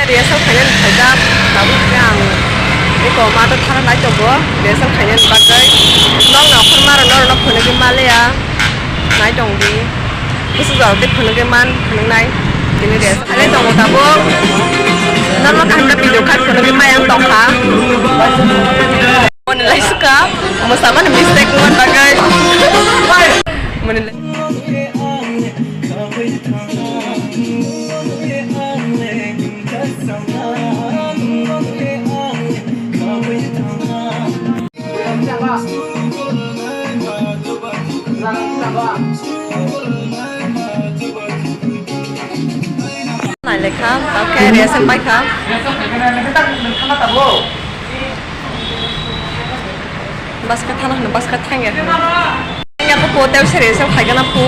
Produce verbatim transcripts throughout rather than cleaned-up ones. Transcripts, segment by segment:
Rehearsal khainani phaijak, tabuk khe ang eko mato thana nai tongo, rehearsal khainani bagwi. Nokni okhormarok norokno phunugwi maliya, nai tongdi. Bwswk jora tei phunugwi man, phunuknai. Tini rehearsal khainai tongo tabuk. Norokno kaham khe video khai phunugwi maya wng tongkha. Moni lai suka, mwsamani mistake wngmani bagwi. Moni lai. Nai lekha, tao khe rehearsal bai kha. Bus khe thana hwnwi, bus khe thangya. Thangya khe po, tei se rehearsal khaigana po.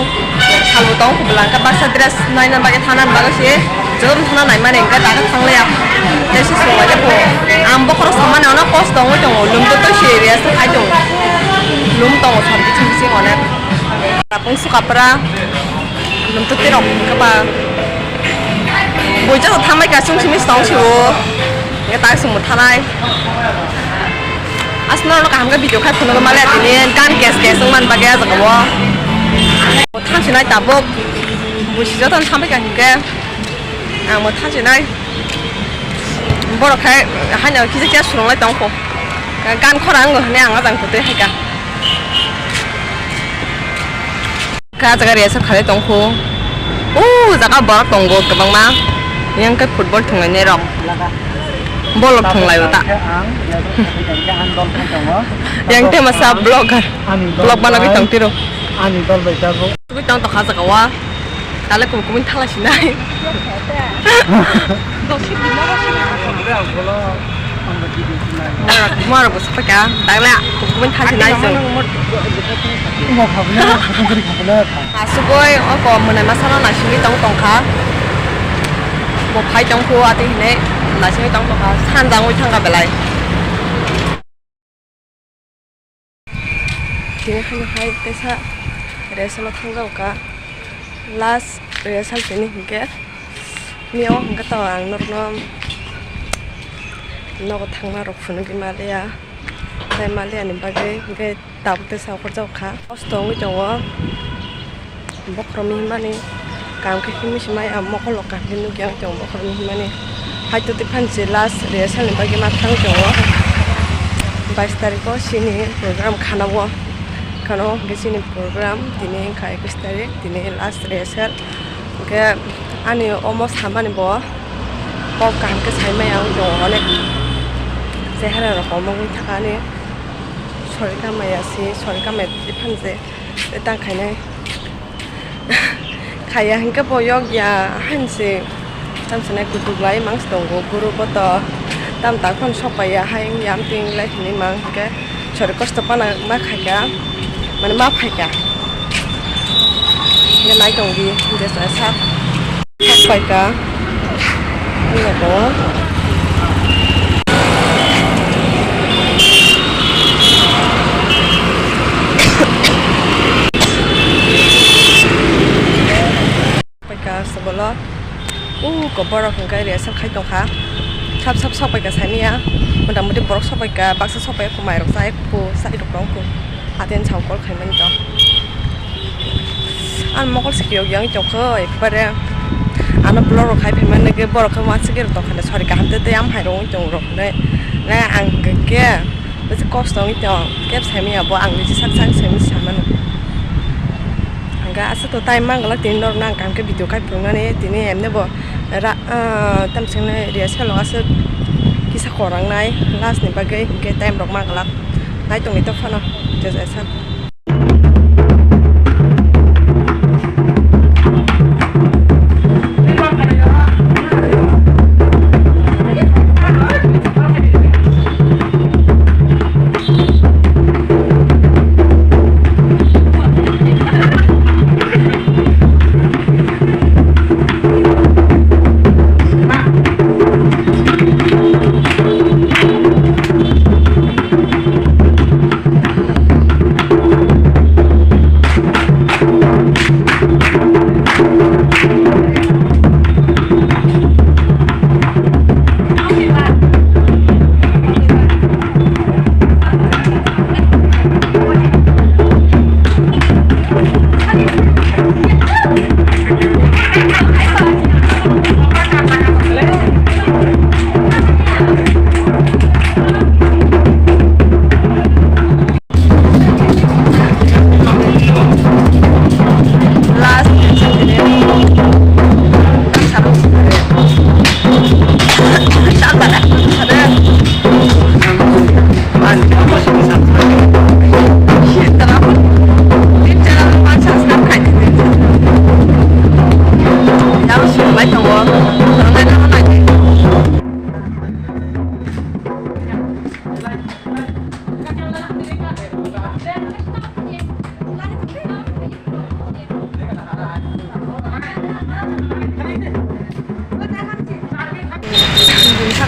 Salbo tong khe bwla, hwnkhe baksa dress naina bagwi thana bagwi se, jotono thana naimani, hwnkhe daga thanglaiya. Tei se songlaida po. Ang bokhorok samani ono kos tongwi tongo, lum to twi se rehearsal khai tongo. Lum tongo sabji chumsi onek. Tapung sukapra. Nwng to tirok hwnkhe ba. Buicha to thanglai ka chwng simi tong sio. Hwnkhe tak chwngbo thanai. Aswk norokno kaham khe video khai phunukgwi maliya tini gan gas gas wngmani bagwi ah jagao. Bo thangsinai tabuk. Buisi jotono thanglai ka hinkhe. Ang bo thangsinai. Borok khai haino kisa kisa swrwnglai tongkho. Gan khorang wngkha hwnwi ang ah jang kwtwi hai kha. Kha jaga rehearsal khalai tongkho. O jaga borok tongo kwbangma. Yang khe football thwnglainai rok. Bol rok thwnglaio ta. Yang te masa vlogger. Vlog banagwi tong tiro. Ani dol bai jago. Tugwi tong tokha jaga wa. Tale kum kum thala sinai. Maro bo sapaka, dagla, kubun thasinai song. Asugoi, oko mwnai masano naisingwi tong tongkha. Bo phai tongkho, ati hinai naisingwi tong tongkha. Sanjangwi thangkha belai. Tini hwnwi hai teisa rehearsal o thangjago kha, last rehearsal tini hinkhe. Mio hinkhe to ang norokno nogo thangma rok phunugwi maliya, tei maliya ni bagwi hinkhe tabuk teisa okhorjago kha. Kosto wngwi tongo. Bokhorokni himani kaham khe himwi se maya, mokol rok kaham khe nukya wng tongo bokhorokni himani. Haito tei phani se last rehearsal ni bagwi ma thangwi tongo. Bais tarikh o chini program khana o, khana o hwnkhe chini program tini wngkha ekus tarikh, tini last rehearsal. Hwnkhe ani omo samani bo kok kaham khe sai maya wng tongo, onek chehara rok omogwi thaka ani sori kamaya se, sori kamaya tei phani se tang khainai. Khaiya hinkhe bo yokya, hainse tamsonai kuchuklai mangsi tongo, guru bo to tam tak phano sokpaiya, hai wngya amtwinglai hinwi mang hinkhe sori kosto pana ma khaikha, mane ma phaikha. Hinkhe nai tongdi, je sak. Paika. Wngya tongo. Paika sebolo. U ko borok hwnkhe rehearsal khai tongkha. Sap sap sok paika saimanya. Mota moti borok sok paika, baksa sok paika, mairok chai po, chai rok tong po. Aten sao call khaimani to. Ang mokol se kiyok yang tongkha ekbare. Ano vlog rok khai phaimani ke borok khe wansugwi rok tongkha, sorry kaham tei tei am hai rok wng tong rok hinwi. Na ang hwnkhe khe bwswk kosto wngwi tong, khe saimanya bo ang niji sak sak saimani samano. Hwnkhe aswk to time manglak tini norokno ang kaham khe video khai phunuknani, tini emne bo ra-, ah, tamsoknai rehearsal o aswk kisa kwrangnai last ni bagwi, hwnkhe time rok manglak. Nai tongwi tong phano, je jaisa.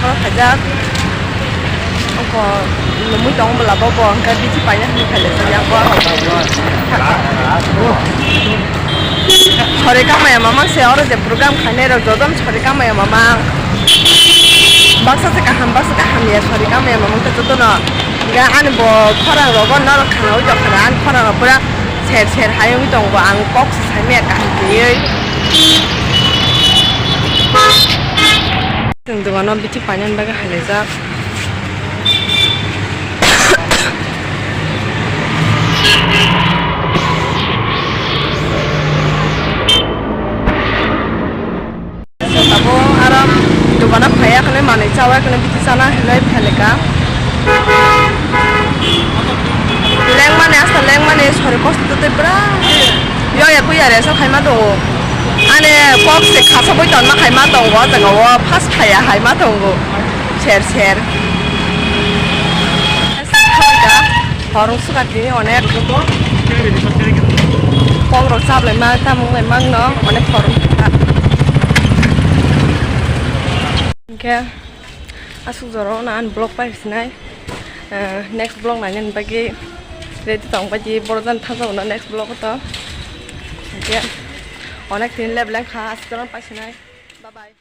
Oro khaijak. Oko numui tongo bwla bo, bo hwnkhe bithi paina hwnwi khaijak bo. Sori kamaya mamang se oro je program khainai rok jotono sori kamaya mamang. Baksa se kaham, baksa kaham ya sori kamaya mamang khe jotono. Hwnkhe ani bo khorang rogo norok khana ui tongkha ani khorang rok pura ser ser hai wngwi tongo, ang kok se saimaya kaham twiwi. Chwng dogano bithi painani bagwi halaijak. Tabuk aro dogano phaiya khwlai manwi chaui khwlai bithi chana hinwi phailika. Lengmani asta lengmani sori kosto tei pura yoya puya resa khaima tongo. Ani kok se khasabwi tonma khaima tongo o jaga o first phaiya haima tongo ser ser. Horong suka tini onek. Kok rok chablai ma tamung lai mang no onek horong suka. Hingke asuk jora o na ani vlog pai sinai. Eh, next vlog nainani bagwi ready tong baidi borok jani thansok no next vlog o to. Hingke onek tini lebleng kha asuk jora pai sinai. Bye bye.